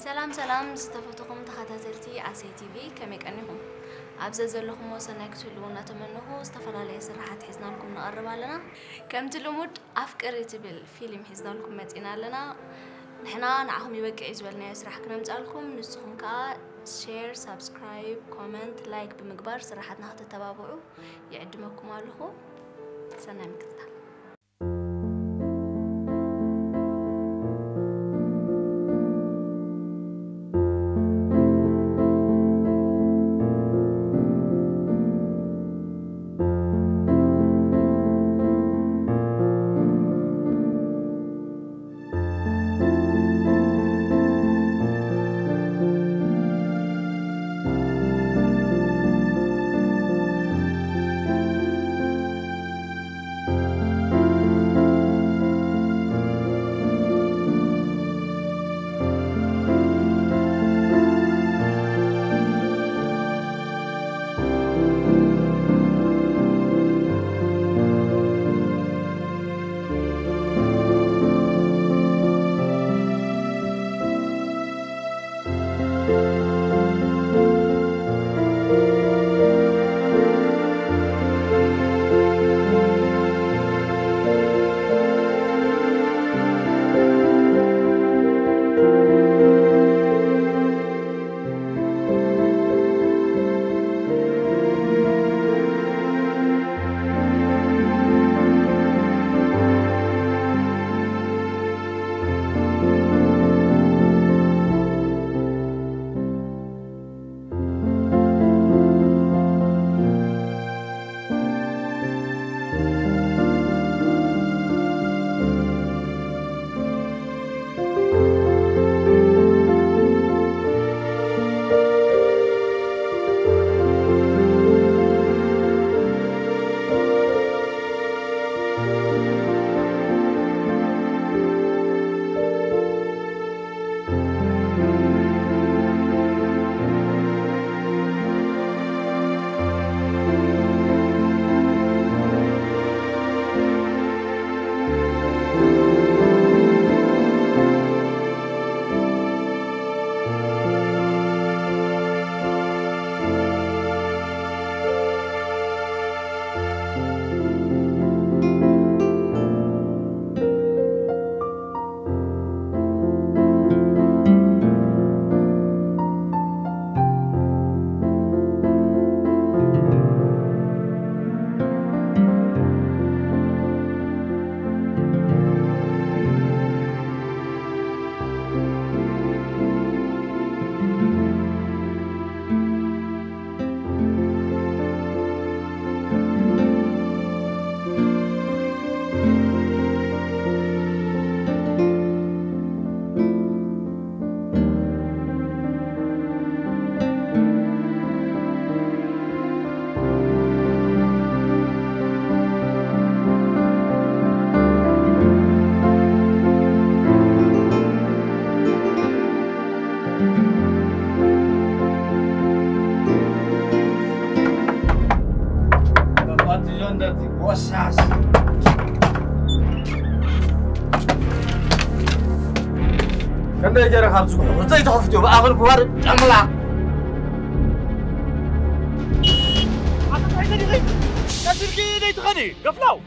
ሰላም ሰላም ዝተፈተኹም ተኸታተልቲ ኣሰይ ቲቪ፣ ከመይ ቀኒኹም? ኣብ ዘዘለኹሞ ሰናይ ክትህልዉ እናተመነኹ ዝተፈላለየ ስራሓት ሒዝናልኩም ንቐርብ ኣለና። ከምቲ ልሙድ ኣፍቅሪ ትብል ፊልም ሒዝናልኩም መጺና ኣለና። ንሕና ንዓኹም ይበቅዕ እዩ ዝበልናዮ ስራሕ ክነምጻልኩም፣ ንስኹም ከኣ ሼር፣ ሳብስክራይብ፣ ኮመንት፣ ላይክ ብምግባር ስራሓትና ከተተባብዑ ይዕድመኩም ኣለኹ። ሰናይ ምክትታል። ክንደይ ገይረ ካብ ዝጉሑ ዘይተኸፍትዮ ብኣኽል ክዋር ጨምላ። ቀሲልኪ ዘይትኸዲ ገፍላው።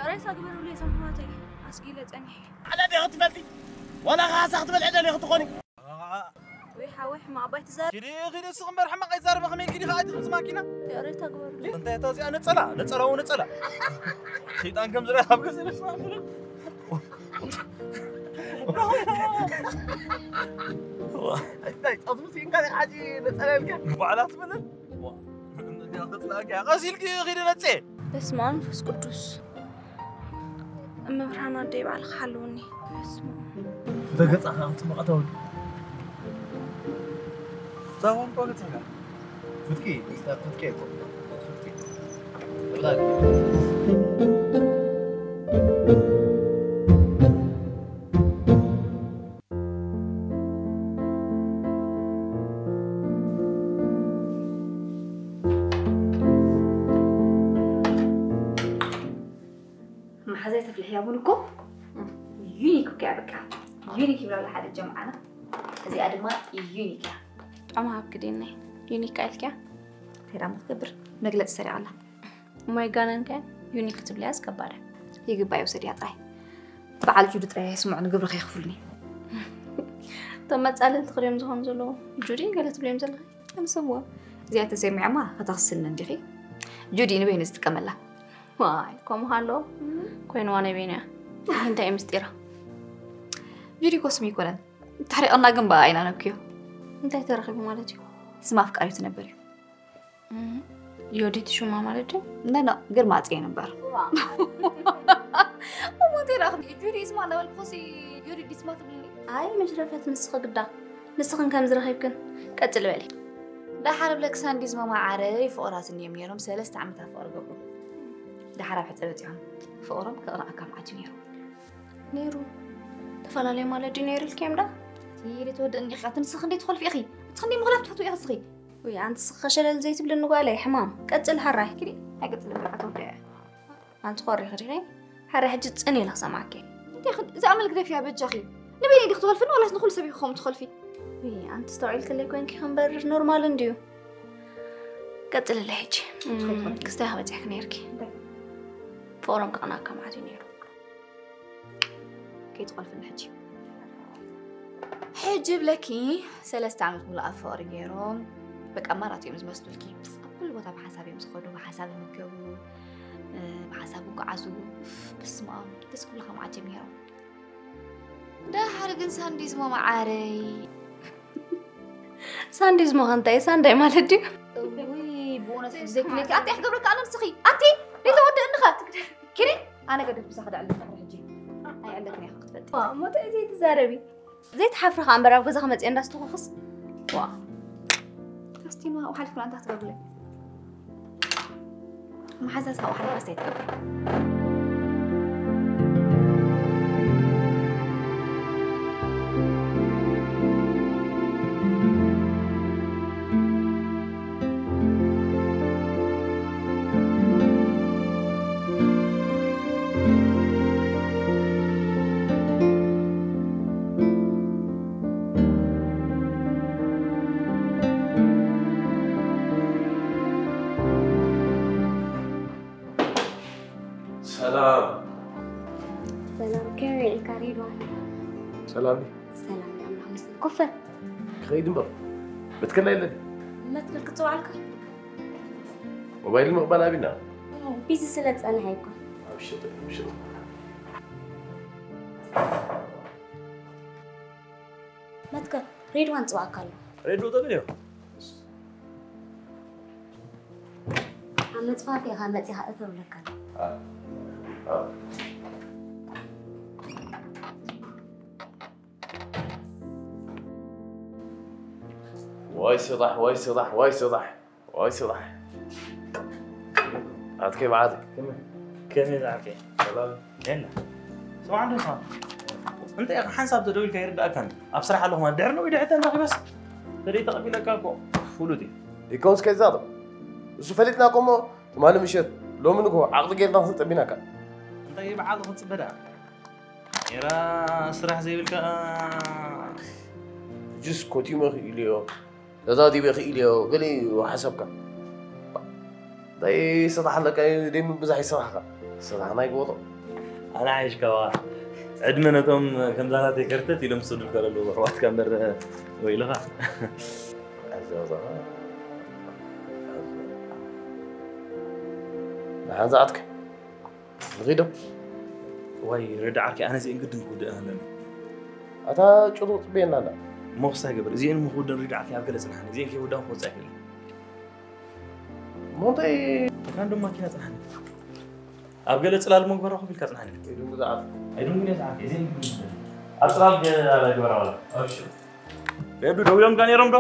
ሬሳ ግበሩለይ ሰምሃተይ ኣስጊለ ጸኒሐ። ዓዳ ዲኺ ትፈልጢ ዋላ ካሳ ክትበልዒ ደሊኺ ትኾኒ። ወይ ሓወይ ሕማቕ ኣባይ ትዛረብ። ኪዲ ኪዲ እስኺ እምበር ሕማቕ ኣይዛረበ ከመይ ኢልኪ ዲኻ ኣቲ ትምስማኪና። ሬሳ ግበሩለይ። እንታይ እታ እዚኣ ነጸላ ነጸላ ወ ነጸላ። ሰይጣን ከም ዝረኣ ኣብ ገጽ ይመስማዕኩ። እንታይ ጸጉሪ ሲንካ ሓጂ ነጸላ ኢልካ ባዕላ ትበለ። ቀሲልኪ ኺዲ ነጼ። በስመ ኣብ መንፈስ ቅዱስ። እመብርሃን ኣደይ ባዕልኻ ሓልውኒ። በስመ ኣብ። እንተ ገጻኻ ክጽብቕ ተወዲ። እዛ ውን እኮ ገጽካ። ፍትኪ፣ ፍትኪ እኮ። ፍትኪ። ወላሂ። መሓዛይ ተፍልሕያ ቡን እኮ ዩኒክ እኮ እያ በቃ። ዩኒክ ይብላሉ ሓደ ጀምዓና። እዚኣ ድማ ዩኒክ እያ። ጣዕማ ሃብኪ ዲኒ። ዩኒክ ኢልክያ? እንታይ ደኣ ክትገብር? መግለጺ ሰሪቓላ። እሞ ይጋነንከ? ዩኒክ ክትብልያስ ከባድ። ይግባእ ይውሰድያ ጥራይ። በዓል ጁዲ ጥራይ ኣይስምዑ፣ ንግብሪ ከይኽፍሉኒ። እቶም መጻልንቲ ክድዮም ዝኾኑ ዘለዉ። ጁዲ ገለ ትብልዮም ዘለኺ? ኣነ ሰምዎ። እዚኣ ተሰሚዖማ ከተኽስልኒ እንዲኺ? ጁዲ ንበይኑ ዝጥቀመላ። ዋይ፣ ከምኡ ሃሎ? ኮይንዋ ናይ በይኑ እያ። እንታይ እዩ ምስጢራ? ጁዲ ኮስሚ ይኮነን። ተሕሪቕና ግን ብኣ ኢና ነብክዮ። እንታይ ተረኺቡ ማለት እዩ? ስም ኣፍቃሪቱ ነበር እዩ። እም፣ ዮዲት ሹማ ማለት ድዩ? እንደ ነው፣ ግርማ ጽዮን ነበር። ዋ። እሞ እንታይ ደኣ፣ ጁዲ ስማ እናበልኩ ሲ ዮዲት ስማ ትብልኒ? ኣይ፣ መሽረፈት ንስኺ ግዳ። ንስኽን ከም ዝረኺብክን። ቀጽል በሊ። ደሓር ብለክ ሳንዲዝ መማዓረይ ፍቑራት እንድዮም ነይሮም፣ ሰለስተ ዓመት ኣብ ፍቕሪ ገብሩ። ደሓር ኣብ ሕጸ በጺሖም። ፍቕሮም ክቕንኣካ መዓት እዩ ነይሩ። ነይሩ። ተፈላለዩ ማለት ድዩ ነይሩ ኢልክዮም ዳ? እቲ ተወድእኒ ኢኺ፣ ኣቲ ንስኺ ክንደይ ትኾልፊ ኢኺ? ኣቲ ክንደይ ምኽላፍ ትፈትዊ ኢኺ ንስኺ? ውይ፣ ኣንቲ ስኺ ኸ ሸለል ዘይትብልኒ ጓለይ፣ ሕማም። ቀጽል፣ ሓራይ። ኪዲ፣ ኣይቀጽልን፣ በቃ ተወዲዐ። ኣንቲ ኾሪኺ ዲኺ? ሓራይ፣ ሕጂ ጽን ኢለ ክሰምዓኪ። እንታይ ኽን-፣ እዛ ኣመል ግደፍያ በጃኺ። ንበይነይ ዲኺ ትኾልፍኒ ዋላስ ንኹሉ ሰብ ኢኺ ከምኡ ትኾልፊ? ውይ፣ ኣንቲ ኣስተውዒልክለይ ኮይንኪ ኸምበር ኖርማል እንድዩ። ቀጽልለይ ሕጂ። እም፣ ክስታይ ኸ በጺሕኪ ነይርኪ? እንታይ? ፍቕሮም ክቕንኣካ መዓት እዩ ነይሩ። ከይትቆልፍኒ ሕጂ። ሕጂ ብለኪ ሰለስተ ዓመት ሙሉእ ኣብ ፍቕሪ ገይሮም፣ በቃ ማራት እዮም ዝመስሉልኪ። ኣብ ኩሉ ቦታ ብሓሳብ እዮም ዝኸዱ፣ ብሓሳብ ይምገቡ፣ እ፣ ብሓሳብ ይጓዓዙ። በስመ ኣብ፣ ደስ ክብሉኻ መዓት እዮም ነይሮም። ደሓር ግን ሳንዲዝሞ መዓረይ። ሳንዲዝሞ ከ እንታይ? ሳንዳይ ማለት ድዩ? እውይ፣ ብእውነት ሕጂ ዘይክለኪ። ኣቲ፣ ክገብረካ ኣነ ንስኺ። ኣቲ፣ ዘይተወድእኒ ኸ? ኪዲ፣ ኣነ ገደፍ ምሳኺ ደዕልልካ ሕጂ። ኣይዕለክን ኢኻ ክትፈልጢ። ዋ፣ እሞ እንታይ ዘይትዛረቢ? ዘይትሓፍሪ ኸኣ እምበር ኣብ ገዛ ክመጽእ እንዳስተኾኽስ። ዋ። እስቲ ንዋ፣ ሓሊፍና እንታይ ክትገብርለይ? መሓዛስ ካብኡ ሓሊፋ እንታይ ትገብር? ሰላም። ሰላም፣ ከመይ ውዒልካ ሬድዋን? ሰላም ድዩ? ሰላም፣ ኣምላኽ ይመስገን። ኮፍ በል። ክኸይድ እምበር። መትከል የለን። መትከል ክጽውዓልካ? ሞባይል ምቕባል ኣቢና። ቢዚ ስለ ዝጸንሐ እኮ። ኣብሽር፣ ኣብሽር። መትከል፣ ሬድዋን ጽዋዕካ ኣሎ። ሬድዮ ተበልዮ። ኣብ መጽፋፊ ኢኻ መጺኻ እተው ኢለካ ኣሎ። አ፣ አ። ዋይ ስራሕ፣ ዋይ ስራሕ፣ ዋይ ስራሕ። ዋይ ስራሕ። ኣትከይ መዓት። ከመይ? ከመይ ዝዓርከይ? ሰላም። የና። ስማዕ እንዶ ስማዕ። እንታይ ኢኻ ሓንሳብ ተደዊልካ ይርድኣካን? ኣብ ስራሕ ኣለኹ ማለት ድሕሪ ነዊሕ ድሕተን ረኺበስ። ተደይ ተቐቢለካ እኮ ፍሉጥ እዩ። ይከውንስ ከይዛረብ። እሱ ፈሊጥና እኮ እሞ ትማሊ ምሸት፣ ሎሚ ንግሆ ዓቕሊ ጌርና ክንጸቢናካ። እንታይ በዓል ክትጽበ ደኣ? ኔራ ስራሕ ዘይብልካ። ጁስ ኮቲመ ክኢልዮ። ተዛዚበ ክኢልዮ፣ ገለ እዩ ሓሳብካ። እንታይ ስራሕ ኣለካ እዩ ደይ ምብዛሕ ይስራሕካ። ስራሕ ናይ ጎሮ። ኣነ ሓይሽካ ዋ። ዕድመ ነቶም ከምዛ ናተይ ከርተት ኢሎም ዝሰዱልካ ዘለዉ ኣሕዋትካ እምበር ወይልኻ። ኣዛውዛኻ። ንሓንዛኣትካ። ንኺዶ። ዋይ፣ ረዳ ዓርኪ፣ ኣነ እዚአን ግድን ክውድእን ኣለኒ። ኣታ ጭሩቕ ጽበየና ኣላ። እሞ ክስታይ ገበር፣ እዚአን እሞ ክውድእን ረዳ ዓርኪ ኣብ ገለ ጽንሓኒ፣ እዚአን ከይወዳእኹ ክወጽእ ኣይክእልን። እሞ እንታይ? ተካንዶ ማኪና ጽንሓኒ። ኣብ ገለ ጽላል እሞ ግበራ ኮፍ ኢልካ ጽንሓኒ። ኣይድንጉ ዝዓርኪ። ኣይድንጉ እየ ዝዓርኪ፣ እዚአን ግድን ክውድእን። ኣብ ጽላል ገ-፣ ኣላ ግበራ ዋላ። ኣብሽር። ረዱ ደው ኢሎም ጋ ነይሮም ዶ?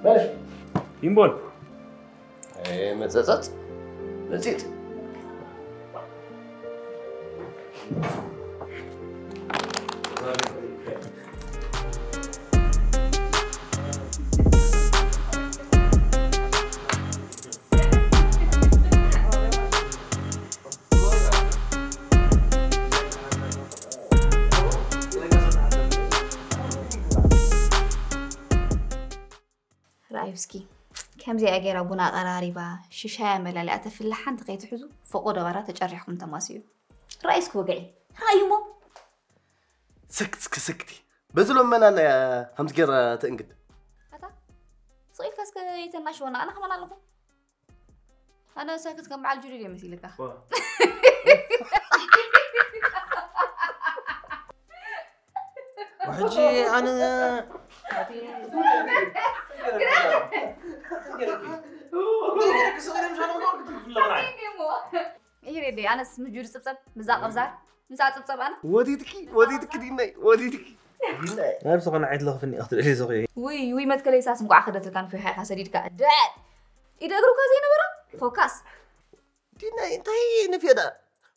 በል። ይምቦል። ኤ፣ መጸጸጽ። መጺጽ። ኣይ እስኪ ከምዚኣ ገይራ ቡና ኣቐራሪባ ሽሻያ መላሊኣ ተፍልሕ ሓንቲ ከይትሕዙ፣ ፈቖዶ ባራ ተጨሪሕኩም ተማስዩ። ራእይ እስኪ ወግዒ ራእዩሞ። ስክት እስኪ ስክቲ። በዚ ሎመና እያ ከምዚ ገይራ ተእንግድ። ኣታ ስቕ ኢልካ እስከ ይተናሽወና፣ ኣነ ከማን ኣለኹ። ኣነ ሰክት ከም በዓል ጁሊ ድየ መሲልካ? ሕጂ ኣነ ይሬዲ ኣነስ ምጁ ዝፅብፀብ ምዛ ቀብዛር ምዛ ፅብፀብ ኣነ ወዲትኪ ወዲትኪ ዲናይ ወዲትኪ ዲናይ ናብ ዝኾነ ዓይነት ለኽፍኒ ክትልእሊ ዝኽእል ውይ ውይ መትከለይ ሳስ እንኳዕ ክደትልካ ንፊኻ ኢኻ ሰዲድካ ደዕ ኢደ እግሩ ከዘይነበረ ፎካስ ዲናይ እንታይ ንፍዮ ደኣ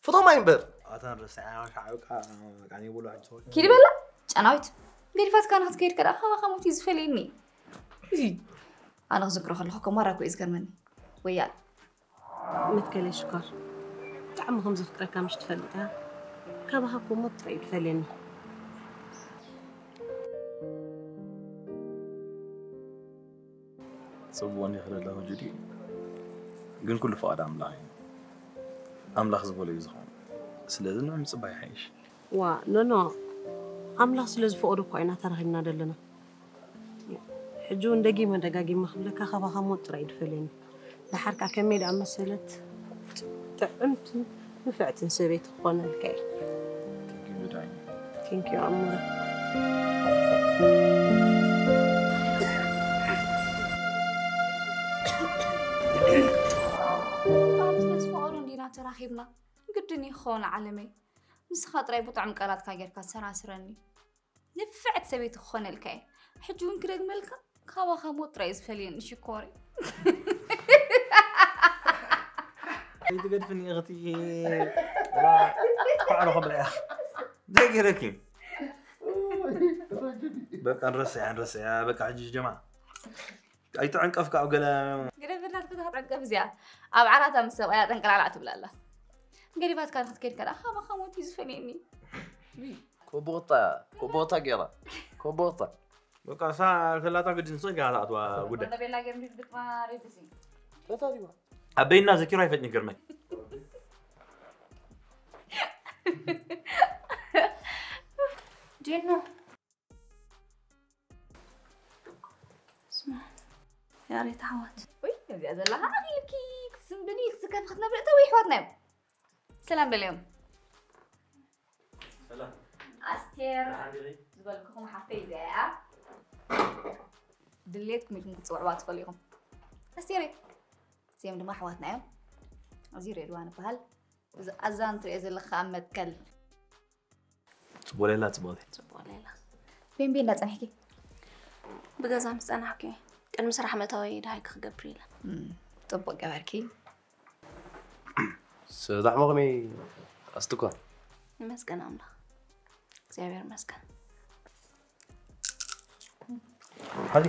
ፍቶም ኣይንበር ኣታን ረስዓ ሻዕብካ ቃኒ ብሎ ሕጂ ሰዎች ኪዲ በላ ጨናዊት ገዲፋትካ ንክትከይድ ከዳ ካባኻ ሞት እዩ ዝፈልየኒ እዚ ኣነ ክዝክሮ ከለኹ ከማራ እኮ እዩ ዝገርመኒ ወያል መትከለይ ሽኮር ብጣዕሚ ከም ዘፍቅረካ ምሽ ትፈልጥ እያ ካባኻ እኮ ሞት ጥራይ እዩ ዝፈልየኒ ጽቡቕ እንዲኺ ዘለኹ ጁዲ፣ ግን ኩሉ ፍቓድ ኣምላኽ እዩ። ኣምላኽ ዝበሎ እዩ ዝኸውን። ስለዚ ንዑ ምጽባይ ይሓይሽ። ዋ ኖኖ ኣምላኽ ስለ ዝፈቐዶ እኳ ኢና ተራኺብና ዘለና። ሕጂ እውን ደጊመ ደጋጊመ ክብለካ ካባኻ ሞት ጥራይ እዩ ዝፈልየኒ። ደሓር ከኣ ከመይ ደኣ መሰለት ጥዕምትን ንፍዕትን ሰበይቲ ክኾነልካ እየ። Thank you ኣሞረ። ኣብ ስለ ዝፈቐዶ እንዲና ተራኺብና ግድን እዩ ክኸውን ዓለመይ ንስኻ ጥራይ ብጥዑም ቃላትካ ጌርካ ሰራስረኒ ንፍዕት ሰበይቲ ክኾነልካ እየ ሕጂ እውን ክደግመልካ ካባኻ ሞት ጥራይ ዝፈልየኒ ሽኮሪ ኣይትገድፍኒ እኽቲ ዋዕሮ ክብላ እያ ዘይገይረኪ በቃ ንረስያ ንረስያ በቃ ሕጂ ጀማ ኣይትዕንቀፍካ ኣብ ገለ ግደፍላት ክትዕንቀፍ እዚኣ ኣብ ዓራታ ምስ ሰብኣያ ጠንቀላላዕ ትብላ ኣላ ገዲፋትካ ንክትከይድ ከዳ ካባኻ ሞት እዩ ዝፈልየኒ ኮቦታ ኮቦታ ገይራ ኮቦታ በቃ እሳ ፈላጣ ግድን ስቕ ኢልካ ትኣትዋ ጉዳይ ቤላ ጌም ድግጥማ ሬድሲ ተታሪዋ ኣበይና ዘኪሩ ኣይፈጥኒ ግርመይ ዴና ያሬት ዓወት ወይ እዚኣ ዘላ ኣኺልኪ ክትስንብኒ ክትስከፊ ክትነብሪ እተው ይሕዋትና እዮም ሰላም በልዮም ኣስቴር ዝበልክኹም ሓፍተይ እዚኣ እያ ድሌትኩም ኢልኩም ክትፅውዕዋ ትኽእሉ ኢኹም ኣስቴር እዚኦም ድማ ኣሕዋትና እዮም እዚ ሬድዋን ይበሃል እዚ ኣዛን ትሪኦ ዘለካ ኣብ መትከል ጽቡቅ ሌላ ጽቡቅ ጽቡቅ ሌላ ቤንቤ እንዳጸኒሕኪ ብገዛ ምስ ጸናሕኩ ቅድሚ ስራሕ መታወይ ደሃይ ክገብር ኢለ ጽቡቅ ገበርኪ ስራሕ መቕሚ ኣስትኳ ይመስገን ኣምላኽ እግዚኣብሔር ይመስገን ሓዚ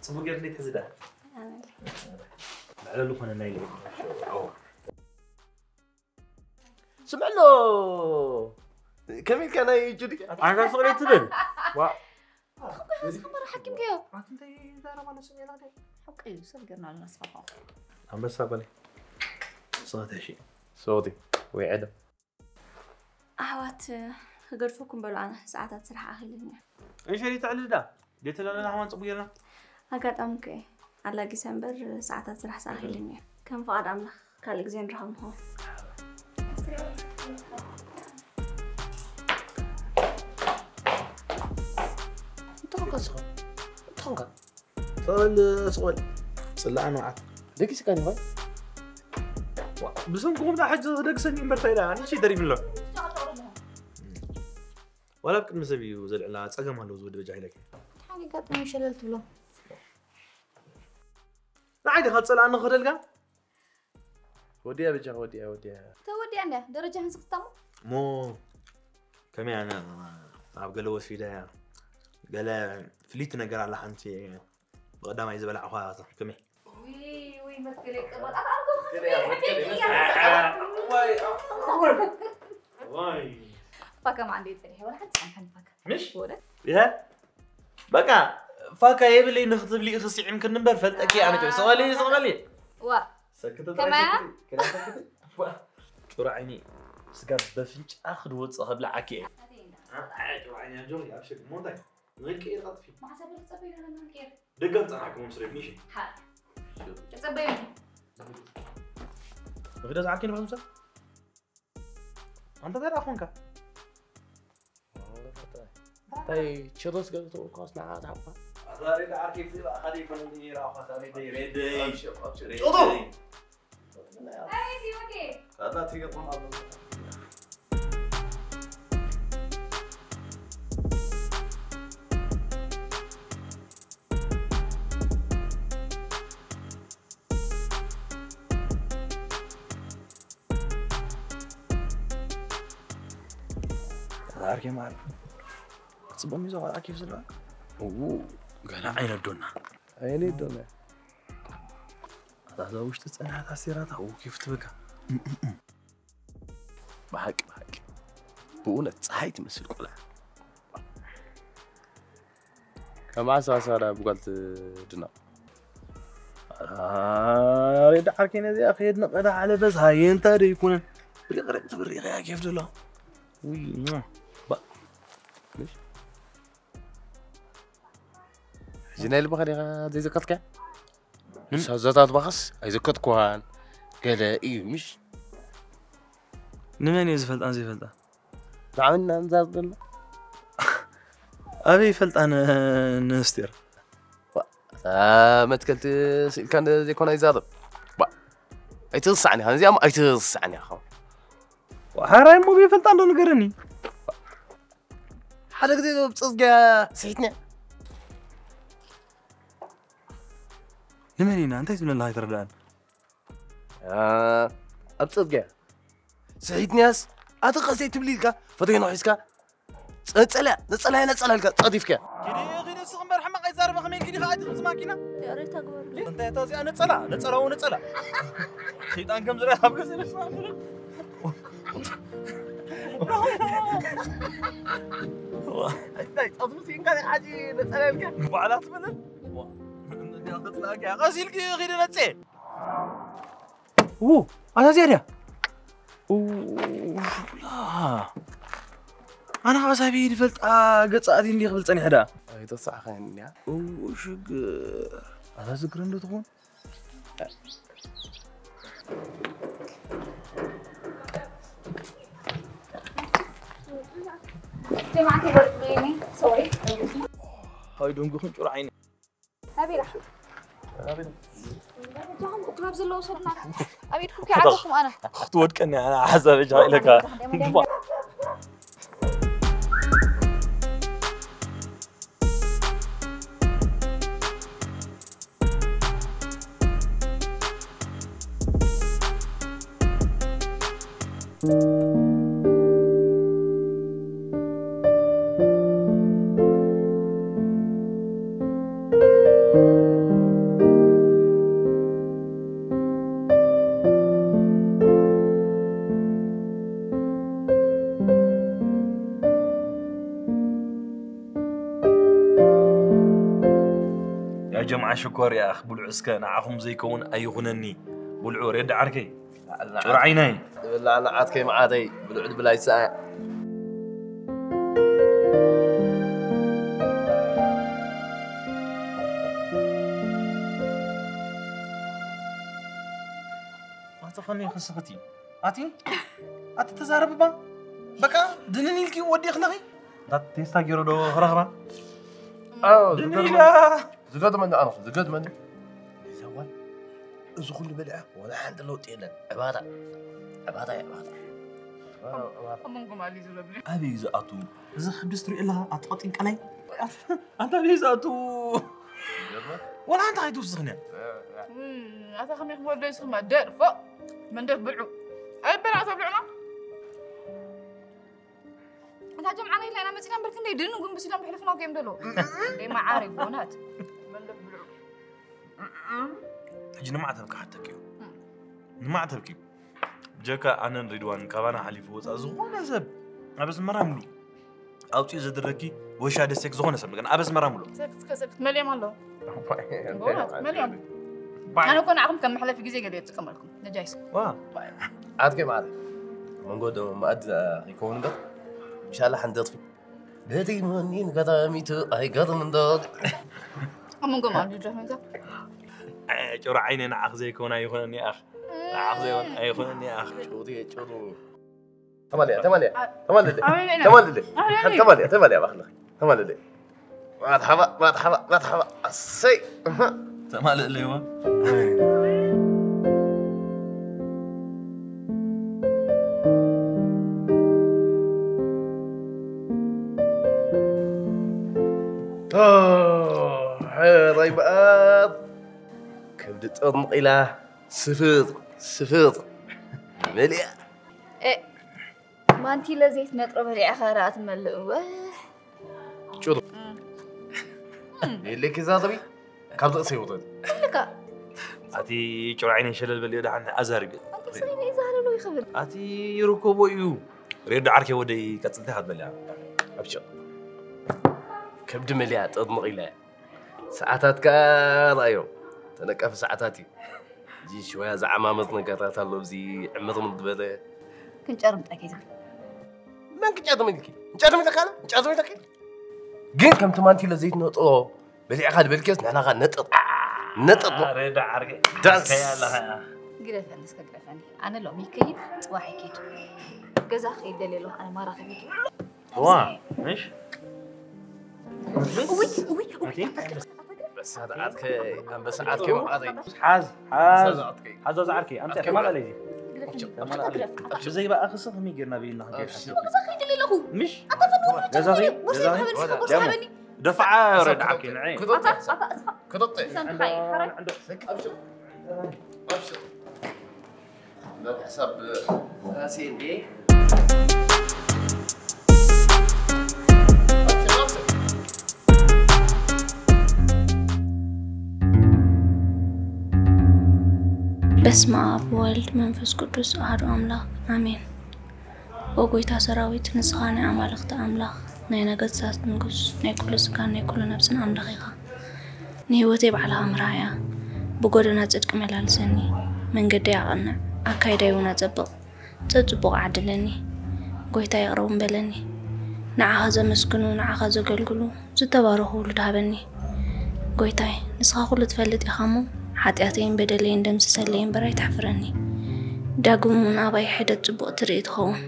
ጽቡቅ ጌርኒ ትሕዚ ዳ ልዕለሉ ኮነ ናይ ስምዕሎ ከመይ ኢልካ ናይ ጁዲ ኣንታ ስቕሬት ትብል ሓኪምከዮ ሓቂ ሰብ ገርና ኣለና ስፋፋ ኣንበሳ በለ ስቕተሺ ሶቲ ወይ ዕደ ኣሕዋት ክገድፈኩም በሉ ኣነ ሰዓታት ስራሕ ኣኺልኒ እንሸሪ ተዕልልዳ ዴተ ዘለና ሕማን ጽቡቅ ጌርና ኣጋጣሚ ከ ኣላጊሰ እምበር ሰዓታት ስራሕ ሰኣኺልኒ ከም ፍቓድ ኣምላኽ ካልእ ግዜ ንረኸብ ንኸውን እንተኾንካ ስኻ እንተኾንካ ፈቐል ስቆል ጽላኣ ንውዓት ደጊስካ ንኾን ብሰንኩኹም ዳ ሕጂ ክደግሰኒ እምበር እንታይ ኢላ ኣንቺ ደሪፍ ኣሎ ዋላ ኣብ ቅድሚ ሰብ እዩ ዘልዕላ ጸገም ኣለዎ ዝወዲ በጃ ኢለኪ ሓኒ ጋጥሚ ሸለል ትብሎ ንዓይ ዲኻ ጸላኣ ንኽደልካ ወዲያ በጃ ወዲያ ወዲያ ተወዲያ እንድያ ደረጃ ህንዚ ክታሙ ሞ ከመይ ኣነ ኣብ ገለ ወሲደ ገለ ፍሊት ነገር ኣላ ሓንቲ ብቐዳማይ ዝበላዕኳ ከመይ ውይ ውይ መትከለይ ቅርበት ፋካ ማዓንደ ይጸኒሐ ወላ ሓንቲ ሳንቲም ፋካ ምሽ ወደ ይሄ በቃ ፋካ የብለይ ንክትብሊ ኢኺ ስዒምክኒ እምበር ፈልጠኪ ኣነ ከ ስቐሊ ስቐሊ ዋ ሰክተ ከማያ ጭራ ዓይኒ ስጋ በፍንጫ ክድወፅእ ከብልዓኪ እየ ጭራ ዓይኒ ኣጆኺ ኣብሽር ሞንታይ ንክልቀ ኢኻ ጥፊ ማዕሰብ ልጸበይ ነበር ንክር ደገም ፀናሕኩም ስሬት ሚሽ ሓ ተጸበዩ ንክደ ዝዓርኪ ንባዝምሰ ኣንተ ተዳ ኮንካ እንታይ ችሮስ ገብቶ ኮስ ንዓ ታውካ ኣዛሬ ዓርኪ ብዝባ ሓደ ይኮን ኔራ ኳታ ሬደይ ሬደይ ጡጡ ካላ ትገጥም ኣሎ ዛርኬ ማር ጽቡም ይዞ ኣኪፍ ዝላ ገና ዓይነ ዶና ኣይኔ ዶና ኣታ እዛ ውሽጢ ጸኒሓት ኣሲራታ ው ኬፍ ትብካ ብሓቂ ብሓቂ ብእውነት ፀሓይ ትመስል ቆልዓ ከማዕ ሳሳዳ ብጓል ትድነቕ ሬዳ ዓርከይ ነዚኣ ከየድነቐ ዳ ዓለበስ ሃየ እንታ ዶ ይኩነን ብሪቕ ሪቕ ትብል ሪቕ እያ ኬፍ ደሎ ውይ ባ ሕጂ ናይ ልብኻ ዲኻ ዘይዘከትካ ሳዛታት ባኸስ ኣይዘከትኩሃን ገለ እዩ ምሽ ንመን እየ ዝፈልጣን ዘይፈልጣ ብዓብና ንዛዝ ዘሎ ኣበይ ይፈልጣ ነስቴር መትከልቲ ስኢልካ ዘይኮነ ይዛረብ ኣይትርስዓኒ እዚኣም ኣይትርስዓኒ ኢኻ ሓራይ እሞ ይፈልጣ እንዶ ንገረኒ ሓደ ግዜ ዶ ብፅዝግያ ስሒትንያ ንመን ኢና እንታይ ትብለና ኣይትረዳእን ኣብ ፅዝግያ ስሒትንያስ ኣቲ ቀሰይ ትብል ኢልካ ፈተይኖ ሒዝካ ነፀላ ነፀላ ነፀላ ኢልካ ፀዲፍካ ኪዲ ኪዲ ንስኽ እምበር ሕማቕ ኣይዛረበ ከመይ ኪዲ ከኣ ትቕጽ ማኪና ያሬታ ግበሩ እንታይ እታ እዚኣ ነጸላ ነጸላ ወ ነጸላ ሰይጣን ከም ዝረኣ ኣብ ገዛ ይመስል እንታይ ጸጉሪ ሲንካ ሓጂ ነጸላ ኢልካ ባዕላ ትበለ ቀሲልኪ ኺዲ ነጸ ው ኣታ እዚኣ ድያ ኣነ ከዓ ሳቢ ድፈልጣ ገፃ ኣቲ እንዲ ክብል ፀኒሐ ደኣ ኣይተሳዕኻኒ እያ ሽግር ኣታ ዝግረ እንዶ ትኾን ሃይ ደንጉኽን ጭሩ ዓይነ ናበይ ኢኻ? እጃኹም እኩብ ኣብ ዘለዎ ሰድና ኣብ ኢድኩም ከይዓለኹም ኣነ ክትወድቀኒ ኣነ ሓሳብ እጃ ኢለካ ጀምዓ ሽኮር ይኣኽ ብልዑ እስከ ንዓኹም ዘይከውን ኣይኹነኒ ብልዑ ሬድ ዓርከይ ጩር ዓይነይ ዝብላዕ ንዓት ከይመዓተይ ብልዑ ድብል ኣይሰኣያ ኣቲ ከመይ ክስኽቲ ኣቲ ኣቲ ተዛረብባ በቃ ድንን ኢልኪ ወዲእኽለኺ ቴስታ ገይሩ ዶ ክረኽባ ድንን ኢላ ዝገጥመኒ ኣነ ዝገጥመኒ ሰዋል እዚ ኩሉ በልዐ ወላ ሓንቲ ለውጢ የለን ዕባጣ ዕባጣ ዕባጣ ኣበይ ዝኣቱ እዚ ክብዲ ስትሪኦ ኣለኻ ኣቲ ቀጢን ቀላይ ኣንታ ኣበይ ዝኣቱ ወላ ሓንቲ ከይትውስኽን እያ ኣታ ከመይ ክበሎ ይስኹም ደርፎ መንደፍ ብልዑ ኣይበላዕ ተብልዑና እታ ጀምዓና ኢልና ኢና መፂና እምበር ክንደይ ድኑ ግን ብሲሎም ብሕልፍና እዮም ደለዉ ደይ መዓሪ ብእውነት ሕጂ ንማዕተብ ክሓተኪ እዩ ንማዕተብኪ ብጀካ ኣነን ሪድዋን ካባና ሓሊፉ ወፃእ ዝኾነ ሰብ ኣብ ኣስመራ ምሉ ኣውፅኡ ዘድረኪ ወሻ ደሴክ ዝኾነ ሰብ ግን ኣብ ኣስመራ ምሉ። ሰክት ከሰክት መሊኦም ኣለዉ። ጎበዝ፣ መሊኦም። ኣነ እኮ ንዓኹም ከም መሕለፊ ግዜ ገለ እጥቀመልኩም። ነጃይስ። ዋ ኣትከይ ማለት መንጎ ዶ መኣዲ ከይከውን እምበር ኢንሻላ ሓንደጥፊ በቲ መኒ ንከታሚቱ ኣይገርም እንዶ ኣብ መንጎ ማለት ዶ ነዛ ጭሮ ዓይነ ንዓኽ ዘይኮን ኣይኾነኒ ኣኽ ንዓኽ ዘይኮን ኣይኾነኒ ኣኽ ጭሩ ጭሩ ተማልያ ተማልያ ተማልለ ተማልለ ተማልያ ባክለ ተማልለ ማትሓባ ማትሓባ ማትሓባ ማትሓባ ኣሰይ ተማልእለይዋ ሕራይ በኣር ከብዲ ጥርምቕ ኢላ ስፍር ስፍር መሊኣ ማንቲለ ዘይት ነጥሮ በሊዕኻ ራኣ ትመልእ ወ ጭሩ የለኪ ዛዘቢ ካብ ዝቕሰ ይውረድ ልካ ኣቲ ጭሮ ዓይነይ ሸለል በሊኦ ደሓን ኣዛርቢ ኣንተ ሰይነ ይዛለሎ ይኽብል ኣቲ ይርከቦ እዩ ሬዶ ዓርከይ ወደይ ቀፅልቲ ሃትበልያ ኣብጭቕ ከብዲ መሊኣ ጥርምቕ ኢለ ሰዓታት ከኣ ርኣዮ ተነቃፊ ሰዓታት እዩ እዚ ሽወያ ዝዓማመፅ ነገራት ኣሎ እዚ ዕምርም ዝበለ ክንጨርምጠ ጌዛ መን ክጨርም ኢልኪ እንጨርም ኢለካ እንጨርም ኢለኪ ግን ከምቲ ማንቲለ ዘይትነጥሮ በሊዕካ ዝበልክዮስ ንሕና ኸ ነጥር ነጥር ሬዶ ዓርከይ ዳንስ ግደፈኒ እስከ ግደፈኒ ኣነ ሎሚ ይከይድ ፅባሕ ይከይድ ገዛ ከይድ ደልየ ኣለኹ ኣነ ማራ ከይድ ዋ ምሽ ውይ ውይ ውይ በሳትዓትከ ኣንበሳዓትከ መዓረይ ሓዝ ሓዝ ሰዛዓትከይ ሓዞ ዝዓርከይ ኣምፅእ ተማላለይ እዚ ተማላለይ ብዘይ በኣኽሲ ከመይ ጌርና ብኢልና ክንገይር ሓሲብኩ ገዛ ከይድ ደለኹ ገዛኺ ኣታ ፈንዱ ገዛኺ ወርስ ገዛኺ ሓበኒ ደፋዓ ረድ ዓርከይ ንዐ ክጠጥ ኣታ ኣታ እስኻ ክጠጥ እዛ እንታይ ሓራይ ኣብሽር ኣብሽር ናብ ሕሳብ ራሴ እንዴ በስመ ኣብ ወወልድ መንፈስ ቅዱስ ኣሐዱ ኣምላኽ ኣሜን። ኦ ጎይታ ሰራዊት፣ ንስኻ ናይ ኣማልኽቲ ኣምላኽ፣ ናይ ነገስታት ንጉስ፣ ናይ ኩሉ ስጋን ናይ ኩሉ ነብስን ኣምላኽ ኢኻ። ንህይወተይ ባዕልኻ ምርሃያ፣ ብጎደና ጽድቂ መላልሰኒ፣ መንገደይ ኣቕንዕ፣ ኣካይዳይ እውን ኣጸብቕ፣ ጸጽቡቕ ዓድለኒ። ጎይታ ይቕረ እውን በለኒ። ንዓኻ ዘመስግኑ፣ ንዓኻ ዘገልግሉ፣ ዝተባረኹ ውሉድ ሃበኒ። ጎይታይ፣ ንስኻ ኩሉ ትፈልጥ ኢኻ እሞ፣ ሓጢኣተይን በደለይን ደምስሰለይ እምበር ኣይተሕፍረኒ። ዳግም እውን ኣባይ ሕደት ጽቡቕ ትርኢ ትኸውን።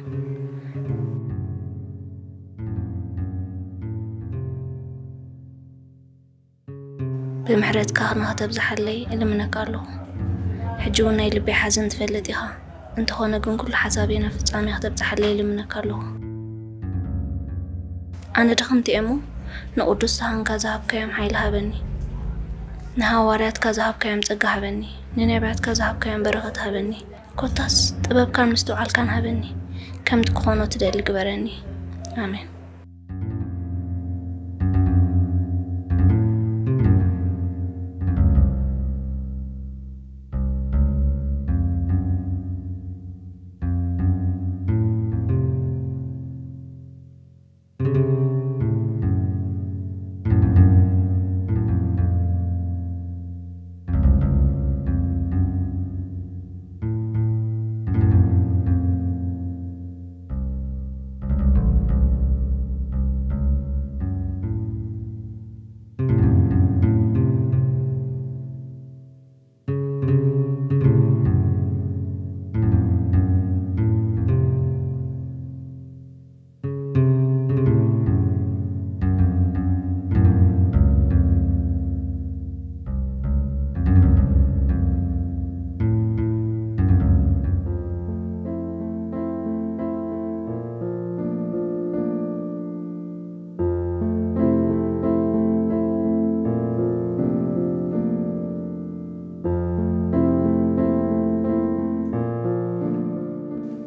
ብምሕረትካ ንኸተብዝሓለይ እልምነካ ኣለኹ። ሕጂ እውን ናይ ልበይ ሓዘን ትፈልጥ ኢኻ። እንተኾነ ግን ኩሉ ሓሳበይ ናብ ፍጻሜ ክተብጽሓለይ እልምነካ ኣለኹ። ኣነ ድኽምቲ እየ እሞ ንቕዱሳንካ ዝሃብካዮም ሓይሊ ሃበኒ። ንሃዋርያትካ ዝሃብካዮም ጸጋ ሃበኒ። ንነብያትካ ዝሃብካዮም በረኸት ሃበኒ። ኮታስ ጥበብካን ምስትውዓልካን ሃበኒ። ከምቲ ክኾኖ ትደሊ ግበረኒ። ኣሜን።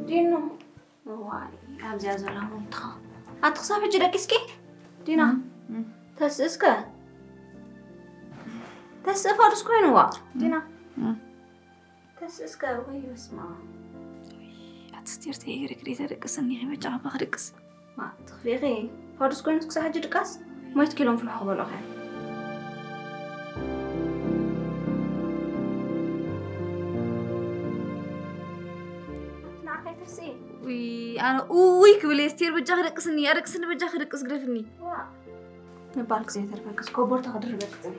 ዲኖ እዋይ ኣብዚኣ ዘላ ሞይትኻ ኣቲ ክሳብ ሕጂ ደቂስኪ ዲና ተስእስከ ተስእ ፋዱስ ኮይንዋ ዲና ተስእስከ ወይ በስማ ኣቲ ስቴርተ ይግርግሪ ተደቅስኒ በጃ ኣባ ክደቅስ ትኽፊኺ። ፋዱስ ኮይኑስ ክሳብ ሕጂ ድቃስ? ሞይት ኪሎም ፍልሖ ክበልኦ ኸ? ንዓኻ ይትርስኢ። ውይ፣ ኣነ ውይ ክብል እየ። ስቴር በጃኺ ደቅስኒ፣ ኣደቅስኒ በጃኺ ደቅስ ግደፍኒ። ዋ። ምባል ክዘይተርፈክስ ኮቦርታ ክድርበክ ጽንሒ።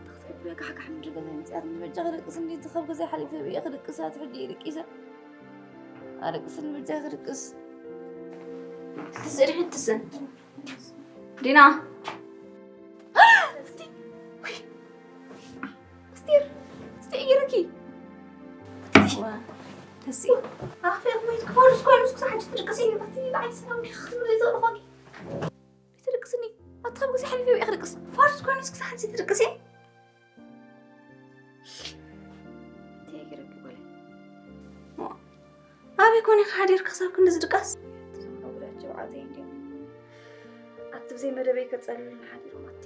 ተኽትሕብዮ ካሕካሕ ምድሪ ገዛ መጽያት ንበጃ ክድቅስ እንዲ ትኸብ ገዛ ሓሊፈ ብየ ክድቅስ ኣቲ ሕጂ ይድቂሰ ኣደቅስ ንበጃ ክድቅስ ትስእሪ ትስን ዲና እስቲ ወይ ስቲር እስቲ ይርኪ ተሲ ኣፌ ወይ ክፋሉ ስኳሉ ስኩሳ ሓንቲ ትድቅስ ይባቲ ባይ ሰላም ይኽሉ ይዘሩ ኾኒ ትድቅስኒ ኣትኸብ ግዜ ሓሊፈ ብየ ክድቅስ ፋርስ ኮይኑ ስኩሳ ሓንቲ ትድቅስ እንታይ ይገርም ይበለ ኣበይ ኮነ ሓዲር ክሳብ ክንዲ ዝድቃስ ትሰምዑ ጉዳቸው ዓዘይ እንዲዮም ኣቲ ብዘይ መደበይ ከጸልልን ሓዲሮም ኣቲ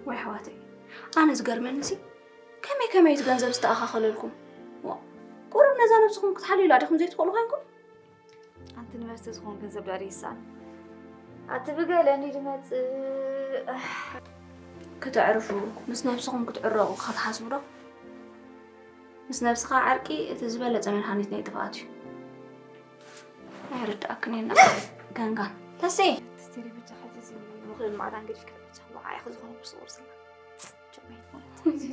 ወይ ኣሕዋተይ ኣነ ዝገርመኒ ሲ ከመይ ከመይ እቲ ገንዘብ ዝተኣኻኸለልኩም ቁሩብ ነዛ ነብስኹም ክትሓልዩላ ዲኹም ዘይትኽእሉ ኮይንኩም ኣንቲ ንመስተ ዝኾን ገንዘብ ዳር ይሳን ኣቲ ብገለኒ ድመጽእ ከተዕርፉ ምስ ነብስኹም ክትዕረቑ ክትሓስቡ ዶ ምስ ነብስኻ ዓርቂ እቲ ዝበለጸ መድሃኒት ናይ ጥፍኣት እዩ ኣይርድኣክን የና ገንጋን ተሴ ስቴሪ ብቻ ሓዚ እዚ ምኽእል ማዕዳን ገዲፍካ ብቻ ዋዓ ኢኸ ዝኾነ ቁርሲ ቁርስና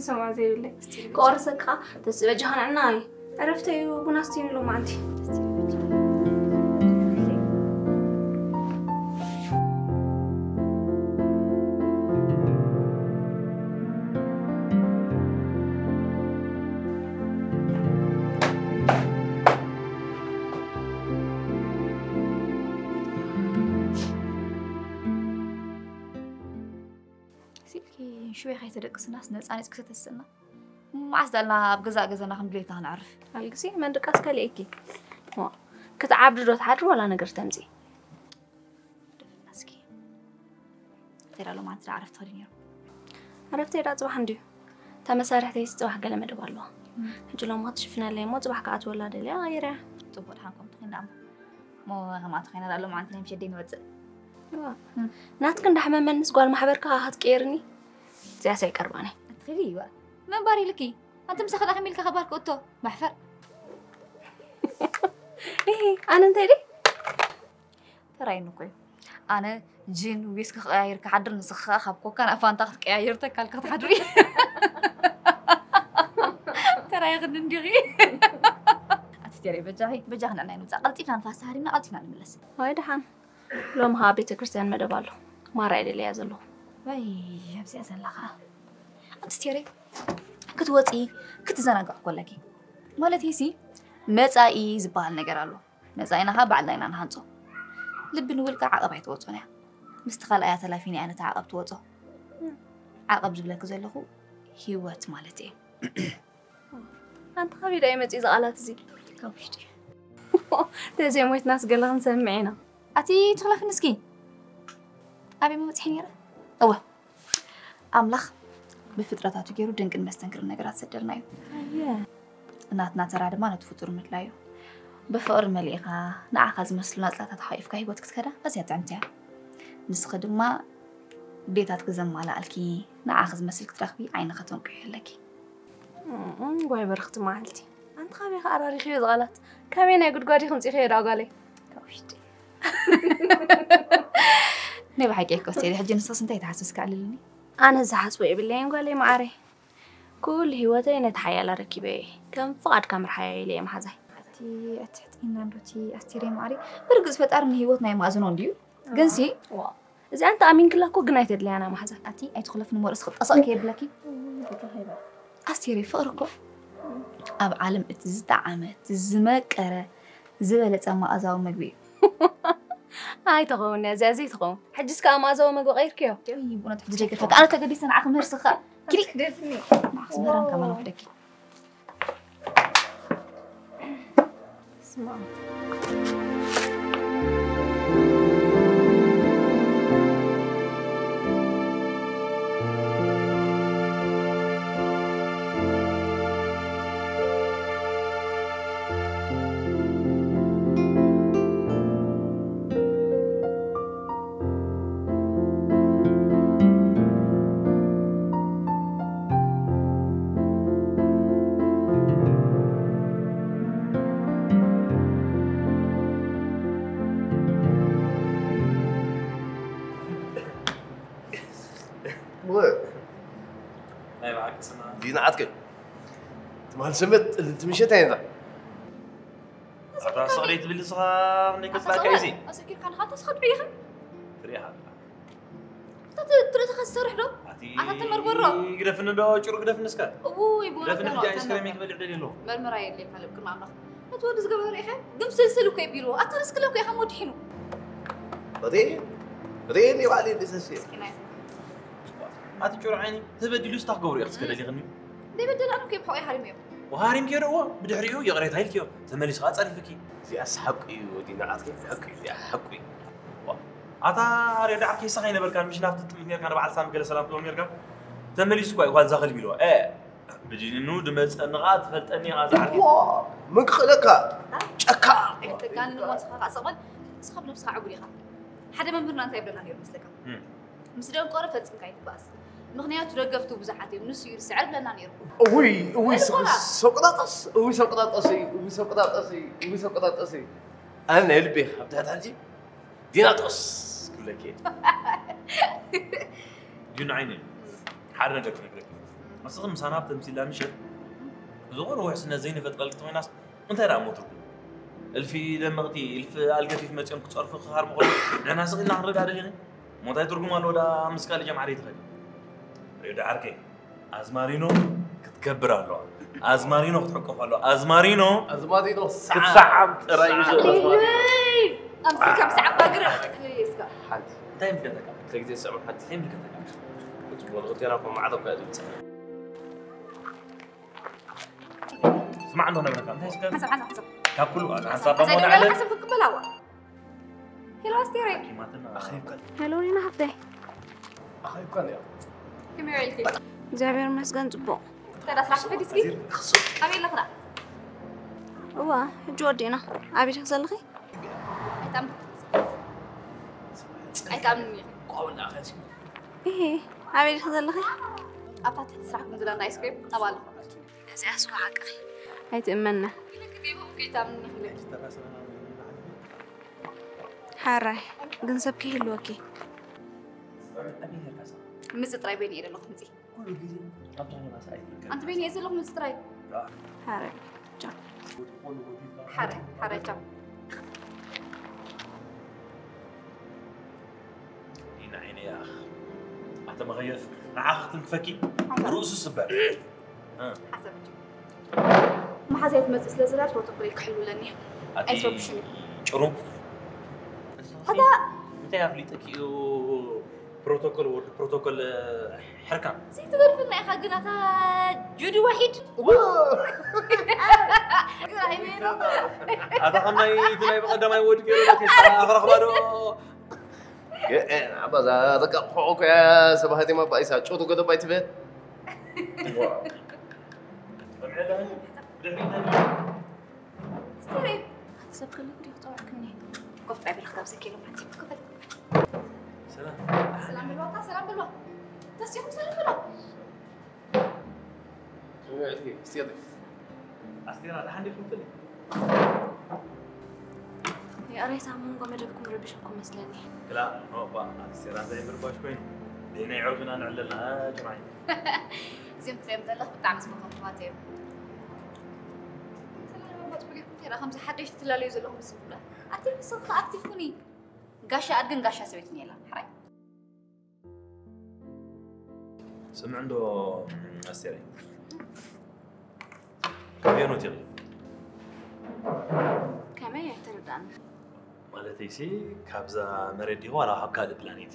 ሰማ ዘይብለይ ክቆርሰካ ተስበጃ ከነዕና እዩ ዕረፍተ እዩ ቡና ስቲኒ ሎማዓንቲ ስልኪ ሽወይ ከይተደቅስናስ ነፃ ነፂ ክተተስእና መዓስ ዳልና ኣብ ገዛእ ገዛና ከም ድሌትና ክነዕርፍ ኣልግሲ መን ድቃስ ከሊእኪ ክትዓብዲ ዶ ትሓድሪ ዋላ ነገር ተምፂ ደፍና እስኪ ተዳ ሎማዓንቲ ዳ ዓረፍቲ ኸዲ ነይሩ ዓረፍቲ ዳ ፅባሕ እንድዩ እታ መሳርሕተይስ ፅባሕ ገለ መደብ ኣለዋ ሕጂ ሎማ ክትሽፍነለይ እሞ ፅባሕ ከዓ ትወላ ደልያ ቀይርያ ፅቡቅ ድሓንኩም ትኽና እሞ እሞ ከምኣቶ ኮይና ዳ ሎማዓንቲ ናይ ምሸት ደይ ንወፅእ ናትክ እንዳሕመመንስ ጓል ማሕበርካ ክትቀይርኒ እዚኣስ ኣይቀርባኒ ኣትኽሊ ይዋ መንባር ኢልኪ ኣንቲ ምሳኺ ዳኸም ኢልካ ከባር ክእቶ ማሕፈር ኣነ እንታይ ደ ተራይኒ እኮ እዩ ኣነ ጅን ዊስክ ክቀያይር ክሓድር ንስኻ ካብ ኮካ ናብ ፋንታ ክትቀያይር ተካል ክትሓድሪ ተራይ ክንዲ እንዲኺ ኣቲ ቴሬ በጃኺ በጃኺ ንዕናይ ንምፃእ ቀልጢፍና ንፋስ ተሃሪምና ቀልጢፍና ንምለስ ወይ ደሓን ሎም ኸዓ ቤተ ክርስትያን መደብ ኣሎ ማራ የደለያ ዘለኹ ወይ ኣብዚኣ ዘለኻ ኣንቲ ስቴሪ ክትወፂ ክትዘናግዕ ኮለኪ ማለት ሲ መፃኢ ዝበሃል ነገር ኣሎ መፃኢና ኸዓ ባዕልና ኢና ንሃንፆ ልቢ ንውልቀ ዓቐብ ኣይትወፆን እያ ምስቲ ካልኣያ ተላፊና እያ ነቲ ዓቐብ ትወፆ ዓቐብ ዝብለኪ ዘለኹ ህይወት ማለት እየ ኣንቲ ከቢድ ኣዩ መፂኡ ዝቓላት እዚ ካብ ውሽጢ ተዘይ ሞይትናስ ገለ ክንሰምዕ ኢና ኣቲ ትኽለፍኒ እስኪ ኣበይ መበፅሒ ነይረ እወ ኣምላኽ ብፍጥረታቱ ገይሩ ድንቅን መስተንክርን ነገራት ሰደልና እዩ ናትና ተራ ድማ ነቲ ፍጡር ምድላይ እዩ ብፍቕሪ መሊእኻ ንዓኻ ዝመስሉ ናፅላታት ሓቂፍካ ህይወት ክትከዳ ኣዝያ ጥዕምቲ እያ ንስኺ ድማ ድሌታትኪ ዘማልኣልኪ ንዓኺ ዝመስል ክትረኽቢ ዓይንኺ ተንቂሑ ኣለኪ። እም፣ ጓይ በርኽቲ መዓልቲ። ኣንቲ ካበይ ከ ኣራሪኽዮ ዝቓላት? ካበይ ናይ ጉድጓድ ኢኺ ምጺኽዮ ደኣ ጓለይ? ካብ ውሽጢ። ናይ ብሓቂ እኮ እስቲ ሕጂ ንስኽስ እንታይ ትሓስብስ ከዕልልኒ? ኣነ ዝሓስቦ የብለይን ጓለይ መዓረይ። ኩሉ ህይወተይ ነቲ ሓያላ ረኪበዮ እየ። ከም ፍቓድካ ምርሓዮ ኢለ እየ መሓዛይ። ኣቲ ኣትሕጥና እንዶ እቲ ኣስቴረይ መዓረይ። ብርግጽ ፈጣሪ ንህይወት ናይ ማእዝኖ እንድዩ። ግንሲ ዋእ። እዚኣ እንተ ኣሚንክላ እኮ ግን ኣይተድልያና መሓዛ። ኣቲ ኣይትኹለፍኒ እሞ ርእስኺ ጠሰቕ ከየብለኪ። ኣስቴረይ ፍቕሪ እኮ ኣብ ዓለም እቲ ዝጠዓመ፣ እቲ ዝመቀረ፣ ዝበለጸ መኣዛዊ መግቢ እዩ። ኣይትኸውን እያ እዚኣ ዘይትኸውን። ሕጅስ ከኣ መኣዛዊ መግቢ ቀይርክዮ። እይ፣ ብእውነት ሕጂ ደይገድፈካ። ኣነ ተገዲሰ ንዓኺ ምህር ስኻ። ኪዲ። ክደፍኒ። ንዓኺ ዝምህር ኣንካ መን ወሕደኪ። ዲና ዓትከይ ትማል ሰንበት እቲ ምሸት ኣይንዳ ኣታ ስቕደይ ትብል ንስኻ ክንደይ ከጽላካ እዩ እዚ ኣሰኪርካ ንኻ ተስኸድ ብይኻ ትሪኢኻ ኣለኻ እታ ትርእትኻ ዝሰርሕ ዶ ኣታ ተመርመሮ ግደፍኒ ዶ ጭሩ ግደፍኒ እስከ እውይ ግደፍኒ ሕጂ ኣይስክሬም ክበልዕ ደልየ ኣለኹ መርመራ የድልየካ ለብ ቅድሚ ኣምላኽ ነቲ ወዲ ዝገበሮ ሪኢኻ ግን ስልስል እኮ የቢልዎ ኣታ ንስክለ እኮ ኢኻ ወድሒኑ ርኤኒ ባዕለይ ደሰስየ ኣቲ ጭሩ ዓይኒ ተበዲሉ ስታ ክገብሩ ኢኽስ ከደሊኽኒ ዘይበደላኑ ከይብሖ ኣይሃሪምዮ ወሃሪም ከይደዎ ብድሕሪኡ ይቕሬታ ኢልክዮ ተመሊሱ ጸሪፍኪ እዚኣስ ሓቁ እዩ ወዲ ንዓትከ ሓቁ እዩ እዚኣ ሓቁ እዩ ኣታ ሬዳ ዓርከይ ሳኻ ይነበርካ ምሽ ናብቲ ጥምት ኔርካ ንበዓል ሳሚ ገለ ሰላም ትብሎም ኔርካ ተመሊሱ እኳ ይኳን ዛኸል ቢልዋ እ ብጅኑ ድመጸኒ ኸዓ ትፈልጠኒ ኢኻ ዝዓርከይ ምን ክኽእለካ ጨካ ኣይተጋንኒ እሞ ንስኻ ኸዓ ሰቕበል ንስኻ ብነብስኻ ዕጉል ኢኻ ሓደ መምህርና እንታይ ይብለና ነይሩ መስለካ ምስ ደንቆረ ፈጺምካ ኣይትበኣስ። ምኽንያቱ ደገፍቱ ብዙሓት እዮም። ንሱ እዩ ዝስዕር ብለና ነይሩ። እውይ እውይ ሰቅጣጠስ እውይ ሰቅጣጠስ እውይ ሰቅጣጠስ እውይ ሰቅጣጠስ ኣነ ናይ ልቤ ኣብ ትሕቲ ሕጂ ዲናጦስ ክብለኪ እየ። ጁን ዓይነይ ሓደ ነገር ክነግረኪ ንስኺ ምሳና ኣብ ተምሲላ ምሸት ዝኾነ ውሕስነት ዘይንፈጥረልኪ ተኾይናስ እንታይ ደኣ እሞ ትርጉም? እልፊ ደመቕቲ፣ እልፊ ኣልገፊፍ መጺኦም ክጸርፉ ክሃርሙ ከለዉ ንሕና ስቕ ኢልና ክንረዳእ ደሊኺ? እሞ እንታይ ትርጉም ኣለዎ ደኣ ምስ ካልእ ጀምዓሪ ትኸዲ? ሬድዮ ዓርከይ፣ ኣዝማሪኖ ክትከብር ኣለዋ። ኣዝማሪኖ ክትሕቆፍ ኣለዋ። ኣዝማሪኖ ኣዝማሪኖ ክትሰዓም ጥራይ እዩ ዘሎ። ኣምስልካ ብሰዓብ ባግረ እስካ ሓንቲ እንታይ ምልከተካ? ክልተ ግዜ ዝሰዕም ሓንቲ እንታይ ምልከተካ? ጽቡቕ ዝኽልቴና እኮ ማዕዶ እኮ እያ ዝብል ጸኒሓ። ስማዕ እንዶ ነብረካ እንታይ ስከ ሓንሳብ ሓንሳብ ሓንሳብ ካብ ኩሉ ኣነ ሓንሳብ ሓንሳብ ደሞ ደሞ ንዓለ ሓንሳብ ክቅበል ኣዋ ሄሎ ኣስቴር ሓኪማትና ኣኺብካ ሄሎ ሪና ሓፍተይ ኣኺብካ ነያ ከመይ ውዒልኪ እግዚኣብሔር ይመስገን ጽቡቕ እንታይ ዳ ስራሕ ፈዲስኪ ኣበይ ኣለኽና እዋ ሕጂ ወዲእና ኣበይ ዲኺ ዘለኺ ኣይታም ኣይታምኒ ኢኺ ቆብላ ኸሲ እሂ ኣበይ ዲኺ ዘለኺ ኣብታ ትሕቲ ስራሕኩም ዝለና ኣይስክሬም ኣብ ኣለኹ እዚኣስ ሓቅኺ ኣይትእመና ኢለኪ ዲኹም ከይታምኒ ኢለኪ ሓራይ ግን ሰብ ከይህልወኪ ምጽ ጥራይ በይነ እየ ዘለኹ ምጺ ኣንቲ በይነ እየ ዘለኹ ምጽ ጥራይ ሓራይ ቻው ሓራይ ሓራይ ቻው ኢና ዓይነያ ኣተ መኸየፍ ንዓኺ ክትንክፈኪ ርእሱ ስበር ሓሰብ እንጂ መሓዛይ ትመፅእ ስለ ዝላ ፕሮቶኮል ክሕልውለኒ ኣይትረብሽኒ ጭሩ እታ እንታይ ኣፍሊጠኪ እዩ ፕሮቶኮል ወዲ ፕሮቶኮል ሕርካ ዘይትገርፍና ኢኻ ግን ኣታ ጁዲ ዋሒድ ኣታ ከም ናይ እቲ ናይ ብቐዳማይ ወዲ ገይሩ ክረኽባ ዶ ኣባዛ ተቃቕሖ እኮ እያ ሰባሃቲ ማባኢሳ ጮቱ ገደባይ ትበል ሰብ ከሎ ክዲ ክፀዋዕክኒ ኮፍ ጣቢል ክጋብዘ ኪሎ ማቲ ክፈል ሰላም ሰላም ብልዋታ ሰላም ብልዋ ተሲኹም ሰላም ብልዋ ስሜዕቲ ስቴት ኣስቴራ ደሓን ዲኹም ፍሊ የእሬታ መንጎ መደብኩም ረቢሸኩም መስለኒ ክላ ኖባ ኣስቴራ እንታይ ምርባሽ ኮይኑ ደይናይ ዕርብና ንዕለልና ጅማይ እዚኦም ትሪኦም ዘለኽ ብጣዕሚ ዝፈኸምኩባት እዮም ከምዚ ሓደሽ ትላለዩ ዘለኹም ዝብላ ኣቲ ንስኽ ኣክቲቭ ኩኒ ጋሻ ኣድግን ጋሻ ሰበይትን የላ ሓራይ ስምዕ እንዶ ኣስቴረይ ከመይ ኖት ኢኺ? ከመይ ኣይተረዳእኒ። ማለተይሲ ካብዛ መሬት ዲኺ ዋላ ካብ ካልእ ፕላኔት?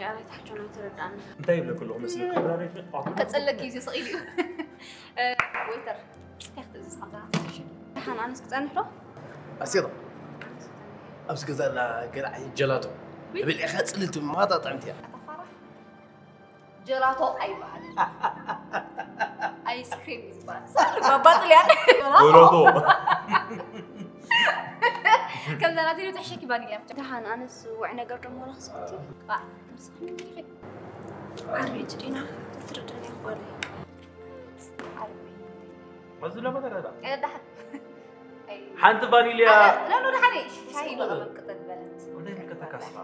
ያሬት ሓጆና ኣይተረዳእኒ። እንታይ ይብለኩ ኣለኹ መስለኩ? ፕላኔት ከጸለኪ እዩ ስቕ ኢሉ እዩ። ወይተር እንታይ ክትእዝዝ ከምዛ ሓን ኣነስ ክጸንሕ ዶ? ኣስቴር ኣብዚ ገዛ ላ ገርዓይ ጀላቶ ብልዕኻ ጽልልቲ ማታ ጥዕምቲ እያ። ጀላቶ ኣይበሃል ኣይስክሪም እዩ ዝበሃል ባባ ጥልያን ጀላቶ ከምዛ ናተይ ተሕሸኪ ባኒ ኢላ ደሓን ኣነስ ውዕ ነገር ደሞ ንኽስብቲ ዓርቢ እቲ ዲና ትርድን ይኽበሉ ዓርቢ መዝለመ ተረዳ ደሓን ሓንቲ ቫኒልያ ኖ ኖ ደሓን ሻሂ ዶ ቅጥል በለት እንታይ ከተካስፋ